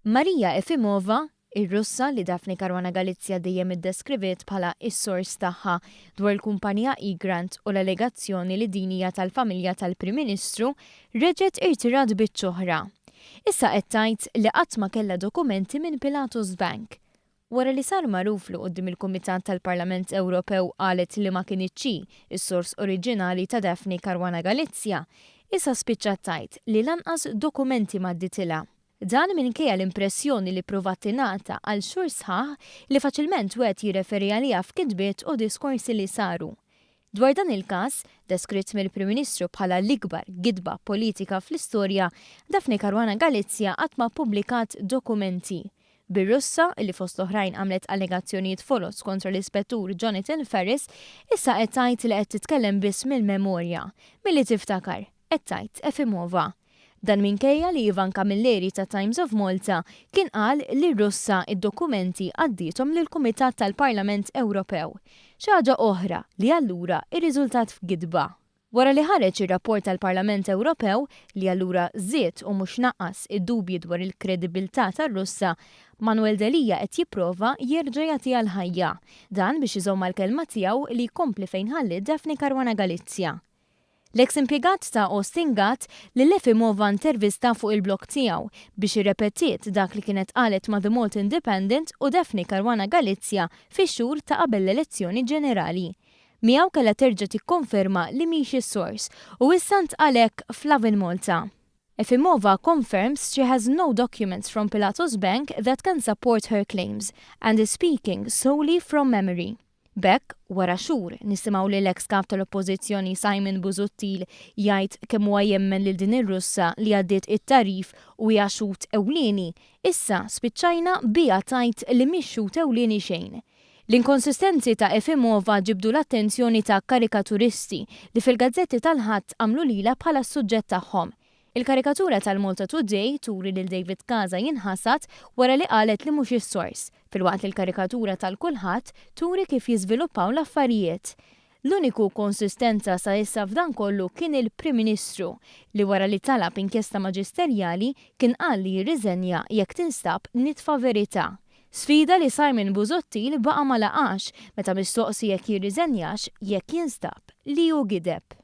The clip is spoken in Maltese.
Maria Efimova, ir-Russa li Daphne Caruana Galizia dejjem iddeskriviet bħala s-sors tagħha dwar il-kumpanija Egrant u l-allegazzjoni li din hija tal-familja tal-Prim Ministru, reġgħet irtirat biċċa oħra. Issa qed tgħid li qatt ma kellha dokumenti minn Pilatus Bank. Wara li sar magħruf li quddiem il-Kumitat tal-Parlament Ewropew qalet li ma kinitx hi s-sors oriġinali ta' Daphne Caruana Galizia, issa spiċċat tgħid li lanqas dokumenti m'għadditilha. Dan minkejja l-impressjoni li ppruvat tingħata għal xhur sħaħ li faċilment wieħed jirreferi għaliha f'kitbiet u diskorsi li saru. Dwar dan il-każ, deskritt mill-Prim Ministru bħala l-ikbar gidba politika fl-istorja, Daphne Caruana Galizia qatt ma ppubblikat dokumenti. Bir-Russa, li fost l-oħrajn għamlet allegazzjonijiet foloz kontra l-Ispettur Jonathan Ferris, issa qed tgħid li qed titkellem biss mill-memorja, milli tiftakar, qed tgħid Efimova. Dan minkejja li Ivan Camilleri ta' Times of Malta kien qal li r-Russa d-dokumenti għaddiethom lill-Kumitat tal-Parlament Ewropew. Xi ħaġa oħra li allura rriżultat f'gidba. Wara li ħareġ ir-rapport tal-Parlament Ewropew, li allura żied u mhux naqqas id-dubji dwar il-kredibbiltà tar-Russa, Manuel Delia qed jipprova jerġa' jagħtiha l-ħajja. Dan biex iżomm mal-kelma tiegħu li jkompli fejn ħalliet Daphne Caruana Galizia. L-eks impjegat ta' Austin Gatt lil Efimova intervista fuq il-blog tiegħu biex irrepetiet dak li kienet qalet ma' The Malta Independent u Daphne Caruana Galizia fix-xhur ta' qabel l-elezzjoni ġenerali. Miegħu kellha terġa' tikkonferma li mhix is-sors u issa ntqal hekk f'Lovin Malta. Efimova confirms she has no documents from Pilatus Bank that can support her claims and is speaking solely from memory. B'hekk, wara xhur, nisimgħu lil eks Kap tal-Oppożizzjoni Simon Busuttil jgħid kemm huwa jemmen lil din ir-Russa li għaddiet it-tagħrif u hija xhud ewlieni, issa spiċċajna biha tgħid li mhix xhud ewlieni xejn. L-inkonsistenzi ta' Efimova ġibdu l-attenzjoni ta' karikaturisti li fil-gazzetti tal-Ħadd għamlu lilha bħala s-suġġett tagħhom. Il-karikatura tal-Malta Today turi lil David Casa jinħasad wara li qalet li mhux is-sors, filwaqt li l-karikatura tal-Kulħadd turi kif jiżviluppaw l-affarijiet. L-uniku konsistenza sa issa f'dan kollu kien il-Prim Ministru li wara li talab inkjesta maġisterjali kien qal li jirriżenja jekk tinstab nitfa verità. Sfida li Simon Busuttil baqa' ma laqax meta mistoqsi jekk jirriżenjax jekk jinstab li hu gideb.